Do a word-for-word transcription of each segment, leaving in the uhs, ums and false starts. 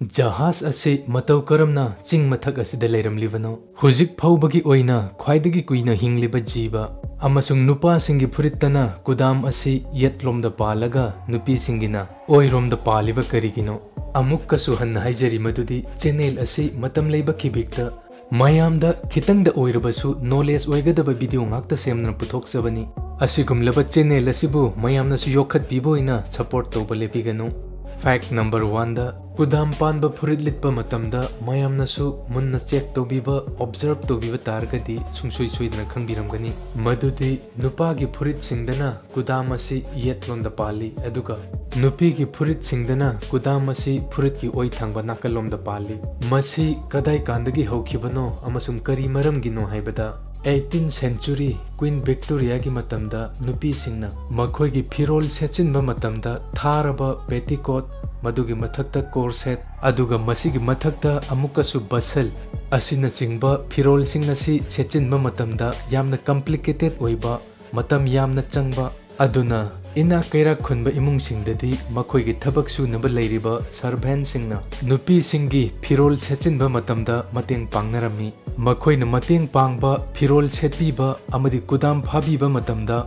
ꯖꯍꯥꯖ ꯑꯁꯤ ꯃꯇꯧ ꯀꯔꯝꯅ ꯆꯤꯡ ꯃꯊꯛ ꯑꯁꯤꯗ ꯂꯩꯔꯝꯂꯤꯕꯅꯣ? ꯍꯧꯖꯤꯛ ꯐꯥꯎꯕꯒꯤ ꯑꯣꯏꯅ ꯈ꯭ꯋꯥꯏꯗꯒꯤ ꯀꯨꯏꯅ ꯍꯤꯡꯂꯤꯕ ꯖꯤꯕ ꯑꯃꯁꯨꯡ ꯅꯨꯄꯥꯁꯤꯡꯒꯤ ꯐꯨꯔꯤꯠꯇꯅ ꯀꯨꯗꯥꯝ ꯑꯁꯤ ꯌꯦꯠꯂꯣꯝꯗ ꯄꯥꯜꯂꯒ ꯅꯨꯄꯤꯁꯤꯡꯒꯤꯅ ꯑꯣꯏꯔꯣꯝꯗ ꯄꯥꯜꯂꯤꯕ ꯀꯔꯤꯒꯤꯅꯣ? ꯑꯃꯨꯛꯀꯁꯨ ꯍꯟꯅ ꯍꯥꯏꯖꯔꯤ ꯃꯗꯨꯗꯤ channel ꯑꯁꯤ ꯃꯇꯝ ꯂꯩꯕ ꯈꯤꯕꯤꯛꯇ ꯃꯌꯥꯝꯗ ꯈꯤꯇꯪꯗ ꯑꯣꯏꯔꯕꯁꯨ knowledge ꯑꯣꯏꯒꯗꯕ video ꯉꯥꯛꯇ ꯁꯦꯝꯗꯨꯅ ꯄꯨꯊꯣꯛꯆꯕꯅꯤ꯫ ꯑꯁꯤꯒꯨꯝꯂꯕ channel ꯑꯁꯤꯕꯨ ꯃꯌꯥꯝꯅꯁꯨ ꯌꯣꯛꯈꯠꯄꯤꯕ ꯑꯣꯏꯅ support ꯇꯧꯕ ꯂꯦꯞꯄꯤꯒꯅꯨ꯫ Fact number one ꯗ, ꯀꯨꯗꯥꯝ ꯄꯥꯟꯕ ꯐꯨꯔꯤꯠ ꯂꯤꯠꯄ ꯃꯇꯝꯗ ꯃꯌꯥꯝꯅꯁꯨ ꯃꯨꯟꯅ check ꯇꯧꯕꯤꯕ, observe ꯇꯧꯕꯤꯕ ꯇꯥꯔꯒꯗꯤ ꯁꯨꯡꯁꯣꯏ ꯁꯣꯏꯗꯅ ꯈꯪꯕꯤꯔꯝꯒꯅꯤ ꯃꯗꯨꯗꯤ ꯅꯨꯄꯥꯒꯤ ꯐꯨꯔꯤꯠꯁꯤꯡꯗꯅ ꯀꯨꯗꯥꯝ ꯑꯁꯤ ꯌꯦꯠꯂꯣꯝꯗ ꯄꯥꯜꯂꯤ, ꯑꯗꯨꯒ ꯅꯨꯄꯤꯒꯤ ꯐꯨꯔꯤꯠꯁꯤꯡꯗꯅ ꯀꯨꯗꯥꯝ ꯑꯁꯤ ꯐꯨꯔꯤꯠꯀꯤ ꯑꯣꯏ ꯊꯪꯕ ꯅꯥꯀꯜꯂꯣꯝꯗ ꯄꯥꯜꯂꯤ꯫ ꯃꯁꯤ ꯀꯗꯥꯏ ꯀꯥꯟꯗꯒꯤ ꯍꯧꯈꯤꯕꯅꯣ ꯑꯃꯁꯨꯡ ꯀꯔꯤ ꯃꯔꯝꯒꯤꯅꯣ ꯍꯥꯏꯕꯗ, eighteenth century Queen Victoriaꯒꯤ ꯃꯇꯝꯗ ꯅꯨꯄꯤꯁꯤꯡꯅ ꯃꯈꯣꯏꯒꯤ ꯐꯤꯔꯣꯜ ꯁꯦꯠꯆꯤꯟꯕ ꯃꯇꯝꯗ ꯊꯥꯔꯕ petticoat, ꯃꯗꯨꯒꯤ ꯃꯊꯛꯇ corset, ꯑꯗꯨꯒ ꯃꯁꯤꯒꯤ ꯃꯊꯛꯇ ꯑꯃꯨꯛꯀꯁꯨ bustle ꯑꯁꯤꯅꯆꯤꯡꯕ ꯐꯤꯔꯣꯜꯁꯤꯡ ꯑꯁꯤ ꯁꯦꯠꯆꯤꯟꯕ ꯃꯇꯝꯗ ꯌꯥꯝꯅ complicated ꯑꯣꯏꯕ, ꯃꯇꯝ ꯌꯥꯝꯅ ꯆꯪꯕ, ꯑꯗꯨꯅ ꯏꯅꯥꯛ ꯀꯩꯔꯥꯛ ꯈꯨꯟꯕ ꯏꯃꯨꯡꯁꯤꯡꯗꯗꯤ ꯃꯈꯣꯏꯒꯤ ꯊꯕꯛ ꯁꯨꯅꯕ ꯂꯩꯔꯤꯕ servantꯁꯤꯡꯅ ꯅꯨꯄꯤꯁꯤꯡꯒꯤ ꯐꯤꯔꯣꯜ ꯁꯦꯠꯆꯤꯟꯕ ꯃꯇꯝꯗ ꯃꯇꯦꯡ ꯄꯥꯡꯅꯔꯝꯃꯤ꯫ ꯃꯈꯣꯏꯅ ꯃꯇꯦꯡ ꯄꯥꯡꯕ, ꯐꯤꯔꯣꯜ ꯁꯦꯠꯄꯤꯕ ꯑꯃꯗꯤ ꯀꯨꯗꯥꯝ ꯐꯥꯕꯤꯕ ꯃꯇꯝꯗ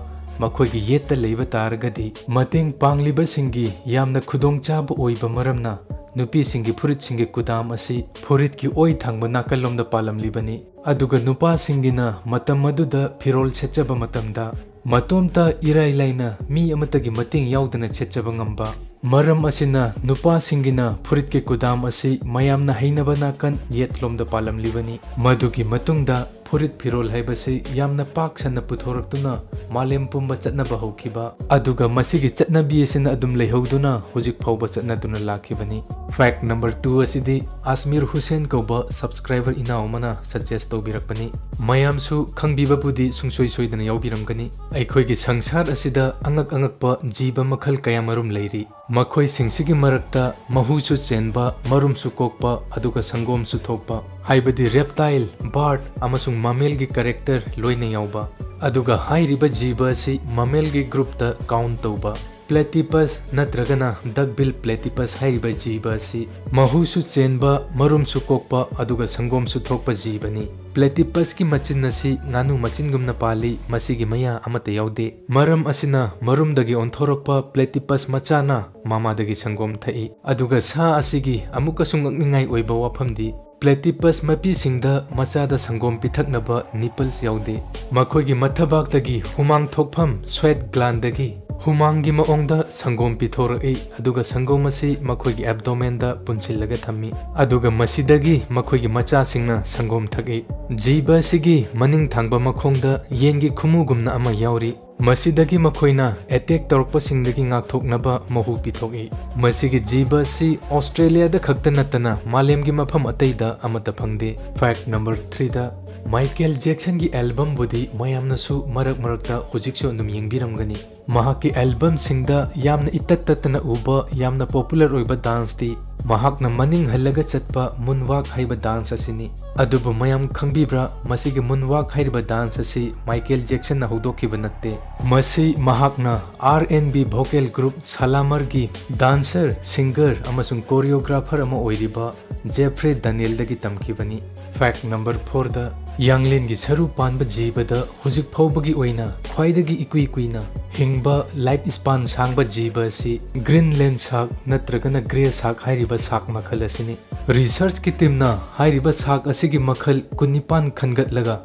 ꯃꯈꯣꯏꯒꯤ ꯌꯦꯠꯇ ꯂꯩꯕ ꯇꯥꯔꯒꯗꯤ, ꯃꯇꯦꯡ ꯄꯥꯡꯂꯤꯕꯁꯤꯡꯒꯤ ꯌꯥꯝꯅ ꯈꯨꯗꯣꯡꯆꯥꯕ ꯑꯣꯏꯕ ꯃꯔꯝꯅ ꯅꯨꯄꯤꯁꯤꯡꯒꯤ ꯐꯨꯔꯤꯠꯁꯤꯡꯒꯤ ꯀꯨꯗꯥꯝ ꯑꯁꯤ ꯐꯨꯔꯤꯠꯀꯤ ꯑꯣꯏ ꯊꯪꯕ ꯅꯥꯀꯜꯂꯣꯝꯗ ꯄꯥꯜꯂꯝꯂꯤꯕꯅꯤ꯫ ꯑꯗꯨꯒ ꯅꯨꯄꯥꯁꯤꯡꯒꯤꯅ ꯃꯇꯝ ꯑꯗꯨꯗ ꯐꯤꯔꯣꯜ ꯁꯦꯠꯆꯕ ꯃꯇꯝꯗ ꯃꯇꯣꯝꯇ ꯏꯔꯥꯏ ꯂꯥꯏꯅ ꯃꯤ ꯑꯃꯠꯇꯒꯤ ꯃꯇꯦꯡ ꯌꯥꯎꯗꯅ ꯁꯦꯠꯆꯕ ꯉꯝꯕ꯫ ꯃꯔꯝ ꯑꯁꯤꯅ ꯅꯨꯄꯥꯁꯤꯡꯒꯤꯅ ꯐꯨꯔꯤꯠꯀꯤ ꯀꯨꯗꯥꯝ ꯑꯁꯤ ꯃꯌꯥꯝꯅ ꯍꯩꯅꯕ ꯅꯥꯀꯟ ꯌꯦꯠꯂꯣꯝꯗ ꯄꯥꯜꯂꯝꯂꯤꯕꯅꯤ꯫ ꯃꯗꯨꯒꯤ ꯃꯇꯨꯡꯗ ꯐꯨꯔꯤꯠ ꯐꯤꯔꯣꯜ ꯍꯥꯏꯕꯁꯤ ꯌꯥꯝꯅ ꯄꯥꯛ ꯁꯟꯅ ꯄꯨꯊꯣꯔꯛꯇꯨꯅ ꯃꯥꯂꯦꯝ ꯄꯨꯝꯕ ꯆꯠꯅꯕ ꯍꯧꯈꯤꯕ, ꯑꯗꯨꯒ ꯃꯁꯤꯒꯤ ꯆꯠꯅꯕꯤ ꯑꯁꯤꯅ ꯑꯗꯨꯝ ꯂꯩꯍꯧꯗꯨꯅ ꯍꯧꯖꯤꯛ ꯐꯥꯎꯕ ꯆꯠꯅꯗꯨꯅ ꯂꯥꯛꯈꯤꯕꯅꯤ꯫ Fact number two ꯑꯁꯤꯗꯤ ꯑꯁꯃꯤꯔ ꯍꯨꯁꯦꯟ ꯀꯧꯕ subscriber ꯏꯅꯥꯎ ꯑꯃꯅ suggest ꯇꯧꯕꯤꯔꯛꯄꯅꯤ꯫ ꯃꯌꯥꯝꯁꯨ ꯈꯪꯕꯤꯕꯕꯨꯗꯤ ꯁꯨꯡꯁꯣꯏ ꯁꯣꯏꯗꯅ ꯌꯥꯎꯕꯤꯔꯝꯒꯅꯤ꯫ ꯑꯩꯈꯣꯏꯒꯤ ꯁꯪꯁꯥꯔ ꯑꯁꯤꯗ ꯑꯉꯛ ꯑꯉꯛꯄ ꯖꯤꯕ ꯃꯈꯜ ꯀꯌꯥꯃꯔꯨꯝ ꯂꯩꯔꯤ꯫ ꯃꯈꯣꯏꯁꯤꯡꯁꯤꯒꯤ ꯃꯔꯛꯇ ꯃꯍꯨꯁꯨ ꯆꯦꯟꯕ, ꯃꯔꯨꯝꯁꯨ ꯀꯣꯛꯄ, ꯑꯗꯨꯒ ꯁꯪꯒꯣꯝꯁꯨ ꯊꯣꯛꯄ, ꯍꯥꯏꯕꯗꯤ reptile, bird ꯑꯃꯁꯨꯡ mammalꯒꯤ character ꯂꯣꯏꯅ ꯌꯥꯎꯕ꯫ ꯑꯗꯨꯒ ꯍꯥꯏꯔꯤꯕ ꯖꯤꯕ ꯑꯁꯤ mammalꯒꯤ groupꯇ count ꯇꯧꯕ꯫ Platypus ꯅꯠꯇ꯭ꯔꯒꯅ duckbill platypus ꯍꯥꯏꯔꯤꯕ ꯖꯤꯕ ꯑꯁꯤ ꯃꯍꯨꯁꯨ ꯆꯦꯟꯕ, ꯃꯔꯨꯝꯁꯨ ꯀꯣꯛꯄ, ꯑꯗꯨꯒ ꯁꯪꯒꯣꯝꯁꯨ ꯊꯣꯛꯄ ꯖꯤꯕꯅꯤ꯫ Platypusꯀꯤ ꯃꯆꯤꯟ ꯑꯁꯤ ꯉꯥꯅꯨ ꯃꯆꯤꯟꯒꯨꯝꯅ ꯄꯥꯜꯂꯤ, ꯃꯁꯤꯒꯤ ꯃꯌꯥ ꯑꯃꯠꯇ ꯌꯥꯎꯗꯦ꯫ ꯃꯔꯝ ꯑꯁꯤꯅ ꯃꯔꯨꯝꯗꯒꯤ ꯑꯣꯟꯊꯣꯔꯛꯄ platypus ꯃꯆꯥꯅ ꯃꯃꯥꯗꯒꯤ ꯁꯪꯒꯣꯝ ꯊꯛꯏ꯫ ꯑꯗꯨꯒ ꯁꯥ ꯑꯁꯤꯒꯤ ꯑꯃꯨꯛꯀꯁꯨ ꯉꯛꯅꯤꯡꯉꯥꯏ ꯑꯣꯏꯕ ꯋꯥꯐꯝꯗꯤ, platypus ꯃꯄꯤꯁꯤꯡꯗ ꯃꯆꯥꯗ ꯁꯪꯒꯣꯝ ꯄꯤꯊꯛꯅꯕ nipples ꯌꯥꯎꯗꯦ꯫ ꯃꯈꯣꯏꯒꯤ ꯃꯊꯕꯥꯛꯇꯒꯤ ꯍꯨꯃꯥꯡ ꯊꯣꯛꯐꯝ, sweat glandꯗꯒꯤ ꯍꯨꯃꯥꯡꯒꯤ ꯃꯑꯣꯡꯗ ꯁꯪꯒꯣꯝ ꯄꯤꯊꯣꯔꯛꯏ, ꯑꯗꯨꯒ ꯁꯪꯒꯣꯝ ꯑꯁꯤ ꯃꯈꯣꯏꯒꯤ abdomenꯗ ꯄꯨꯟꯁꯤꯜꯂꯒ ꯊꯝꯃꯤ, ꯑꯗꯨꯒ ꯃꯁꯤꯗꯒꯤ ꯃꯈꯣꯏꯒꯤ ꯃꯆꯥꯁꯤꯡꯅ ꯁꯪꯒꯣꯝ ꯊꯛꯏ꯫ ꯖꯤꯕ ꯑꯁꯤꯒꯤ ꯃꯅꯤꯡ ꯊꯪꯕ ꯃꯈꯣꯡꯗ ꯌꯦꯟꯒꯤ ꯈꯨꯃꯨꯒꯨꯝꯅ ꯑꯃ ꯌꯥꯎꯔꯤ꯫ ꯃꯁꯤꯗꯒꯤ ꯃꯈꯣꯏꯅ attack ꯇꯧꯔꯛꯄꯁꯤꯡꯗꯒꯤ ꯉꯥꯛꯊꯣꯛꯅꯕ ꯃꯍꯨ ꯄꯤꯊꯣꯛꯏ꯫ ꯃꯁꯤꯒꯤ ꯖꯤꯕ ꯑꯁꯤ Australiaꯗ ꯈꯛꯇ ꯅꯠꯇꯅ ꯃꯥꯂꯦꯝꯒꯤ ꯃꯐꯝ ꯑꯇꯩꯗ ꯑꯃꯠꯇ ꯐꯪꯗꯦ꯫ Fact number threeꯗ, Michael Jacksonꯒꯤ albumꯕꯨꯗꯤ ꯃꯌꯥꯝꯅꯁꯨ ꯃꯔꯛ ꯃꯔꯛꯇ ꯍꯧꯖꯤꯛꯁꯨ ꯑꯗꯨꯝ ꯌꯦꯡꯕꯤꯔꯝꯒꯅꯤ꯫ ꯃꯍꯥꯛꯀꯤ albumꯁꯤꯡꯗ ꯌꯥꯝꯅ ꯏꯇꯠ ꯇꯠꯇꯅ ꯎꯕ, ꯌꯥꯝꯅ popular ꯑꯣꯏꯕ danceꯇꯤ ꯃꯍꯥꯛꯅ ꯃꯅꯤꯡ ꯍꯜꯂꯒ ꯆꯠꯄ moonwalk ꯍꯥꯏꯕ dance ꯑꯁꯤꯅꯤ꯫ ꯑꯗꯨꯕꯨ ꯃꯌꯥꯝ ꯈꯪꯕꯤꯕ꯭ꯔꯥ, ꯃꯁꯤꯒꯤ moonwalk ꯍꯥꯏꯔꯤꯕ dance ꯑꯁꯤ Michael Jacksonꯅ ꯍꯧꯗꯣꯛꯈꯤꯕ ꯅꯠꯇꯦ꯫ ꯃꯁꯤ ꯃꯍꯥꯛꯅ R and B vocal group Shalamarꯒꯤ dancer, singer ꯑꯃꯁꯨꯡ choreographer ꯑꯃ ꯑꯣꯏꯔꯤꯕ Jeffrey Danielꯗꯒꯤ ꯇꯝꯈꯤꯕꯅꯤ꯫ Fact number fourꯗ, ꯌꯥꯡꯂꯦꯟꯒꯤ ꯁꯔꯨ ꯄꯥꯟꯕ ꯖꯤꯕꯗ ꯍꯧꯖꯤꯛ ꯐꯥꯎꯕꯒꯤ ꯑꯣꯏꯅ ꯈ꯭ꯋꯥꯏꯗꯒꯤ ꯏꯀꯨꯏ ꯀꯨꯏꯅ ꯍꯤꯡꯕ, life span ꯁꯥꯡꯕ ꯖꯤꯕ ꯑꯁꯤ Greenland shark ꯅꯠꯇ꯭ꯔꯒꯅ grey shark ꯍꯥꯏꯔꯤꯕ shark ꯃꯈꯜ ꯑꯁꯤꯅꯤ꯫ Researchꯀꯤ teamꯅ ꯍꯥꯏꯔꯤꯕ shark ꯑꯁꯤꯒꯤ ꯃꯈꯜ ꯀꯨꯟꯅꯤꯄꯥꯟ ꯈꯟꯒꯠꯂꯒ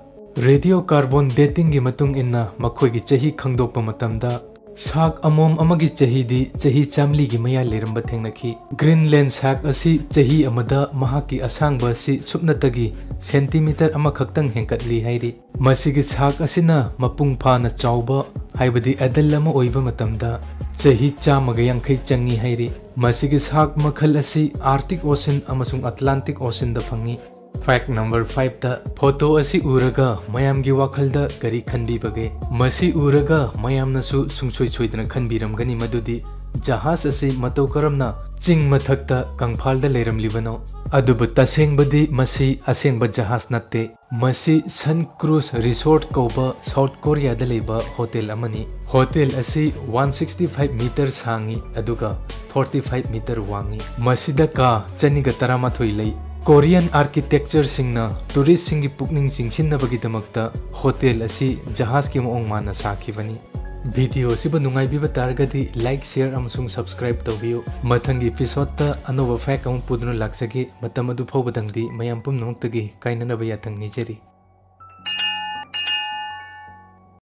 radiocarbon datingꯒꯤ ꯃꯇꯨꯡ ꯏꯟꯅ ꯃꯈꯣꯏꯒꯤ ꯆꯍꯤ ꯈꯪꯗꯣꯛꯄ ꯃꯇꯝꯗ, shark ꯑꯃꯣꯝ ꯑꯃꯒꯤ ꯆꯍꯤꯗꯤ ꯆꯍꯤ ꯆꯥꯝꯃꯔꯤꯒꯤ ꯃꯌꯥ ꯂꯩꯔꯝꯕ ꯊꯦꯡꯅꯈꯤ꯫ Greenland shark ꯑꯁꯤ ꯆꯍꯤ ꯑꯃꯗ ꯃꯍꯥꯛꯀꯤ ꯑꯁꯥꯡꯕ ꯑꯁꯤ ꯁꯨꯞꯅꯇꯒꯤ centimeter ꯑꯃꯈꯛꯇꯪ ꯍꯦꯟꯒꯠꯂꯤ ꯍꯥꯏꯔꯤ꯫ ꯃꯁꯤꯒꯤ shark ꯑꯁꯤꯅ ꯃꯄꯨꯡ ꯐꯥꯅ ꯆꯥꯎꯕ, ꯍꯥꯏꯕꯗꯤ adult ꯑꯃ ꯑꯣꯏꯕ ꯃꯇꯝꯗ, ꯆꯍꯤ ꯆꯥꯝꯃꯒ ꯌꯥꯡꯈꯩ ꯆꯪꯏ ꯍꯥꯏꯔꯤ꯫ ꯃꯁꯤꯒꯤ shark ꯃꯈꯜ ꯑꯁꯤ Arctic Ocean ꯑꯃꯁꯨꯡ Atlantic Oceanꯗ ꯐꯪꯏ꯫ Fact number fiveꯇ, photo ꯑꯁꯤ ꯎꯔꯒ ꯃꯌꯥꯝꯒꯤ ꯋꯥꯈꯜꯗ ꯀꯔꯤ ꯈꯟꯕꯤꯕꯒꯦ? ꯃꯁꯤ ꯎꯔꯒ ꯃꯌꯥꯝꯅꯁꯨ ꯁꯨꯡꯁꯣꯏ ꯁꯣꯏꯗꯅ ꯈꯟꯕꯤꯔꯝꯒꯅꯤ ꯃꯗꯨꯗꯤ ꯖꯍꯥꯖ ꯑꯁꯤ ꯃꯇꯧ ꯀꯔꯝꯅ ꯆꯤꯡ ꯃꯊꯛꯇ ꯀꯪꯐꯥꯜꯗ ꯂꯩꯔꯝꯂꯤꯕꯅꯣ? ꯑꯗꯨꯕꯨ ꯇꯁꯦꯡꯕꯗꯤ ꯃꯁꯤ ꯑꯁꯦꯡꯕ ꯖꯍꯥꯖ ꯅꯠꯇꯦ꯫ ꯃꯁꯤ ꯁꯟ ꯀ꯭ꯔꯨꯖ ꯔꯤꯁꯣꯔꯠ ꯀꯧꯕ ꯁꯥꯎꯠ ꯀꯣꯔꯤꯌꯥꯗ ꯂꯩꯕ ꯍꯣꯇꯦꯜ ꯑꯃꯅꯤ꯫ ꯍꯣꯇꯦꯜ ꯑꯁꯤ ꯋꯥꯟ ꯁꯤꯛꯁꯇꯤ ꯐꯥꯏꯚ ꯃꯤꯇꯔ ꯁꯥꯡꯏ, ꯑꯗꯨꯒ ꯐꯣꯔꯇꯤ ꯐꯥꯏꯚ ꯃꯤꯇꯔ ꯋꯥꯡꯏ꯫ ꯃꯁꯤꯗ ꯀꯥ ꯆꯅꯤꯒ ꯇꯔꯥꯃꯥꯊꯣꯏ ꯂꯩ꯫ ꯀꯣꯔꯤꯌꯟ ꯑꯥꯔꯀꯤꯇꯦꯛꯆꯔꯁꯤꯡꯅ ꯇꯨꯔꯤꯁꯁꯤꯡꯒꯤ ꯄꯨꯛꯅꯤꯡ ꯆꯤꯡꯁꯤꯟꯅꯕꯒꯤꯗꯃꯛꯇ ꯍꯣꯇꯦꯜ ꯑꯁꯤ ꯖꯍꯥꯖꯀꯤ ꯃꯑꯣꯡ ꯃꯥꯟꯅ ꯁꯥꯈꯤꯕꯅꯤ꯫ ꯚꯤꯗꯤꯑꯣ ꯑꯁꯤꯕꯨ ꯅꯨꯡꯉꯥꯏꯕꯤꯕ ꯇꯥꯔꯒꯗꯤ ꯂꯥꯏꯛ, ꯁꯤꯌꯔ ꯑꯃꯁꯨꯡ ꯁꯕꯁꯀ꯭ꯔꯥꯏꯕ ꯇꯧꯕꯤꯌꯨ꯫ ꯃꯊꯪꯒꯤ ꯏꯄꯤꯁꯣꯗꯇ ꯑꯅꯧꯕ ꯐꯦꯛ ꯑꯃ ꯄꯨꯗꯨꯅ ꯂꯥꯛꯆꯒꯦ꯫ ꯃꯇꯝ ꯑꯗꯨ ꯐꯥꯎꯕꯗꯪꯗꯤ ꯃꯌꯥꯝ ꯄꯨꯝꯅꯃꯛꯇꯒꯤ ꯀꯥꯏꯅꯅꯕ ꯌꯥꯊꯪ ꯅꯤꯖꯔꯤ꯫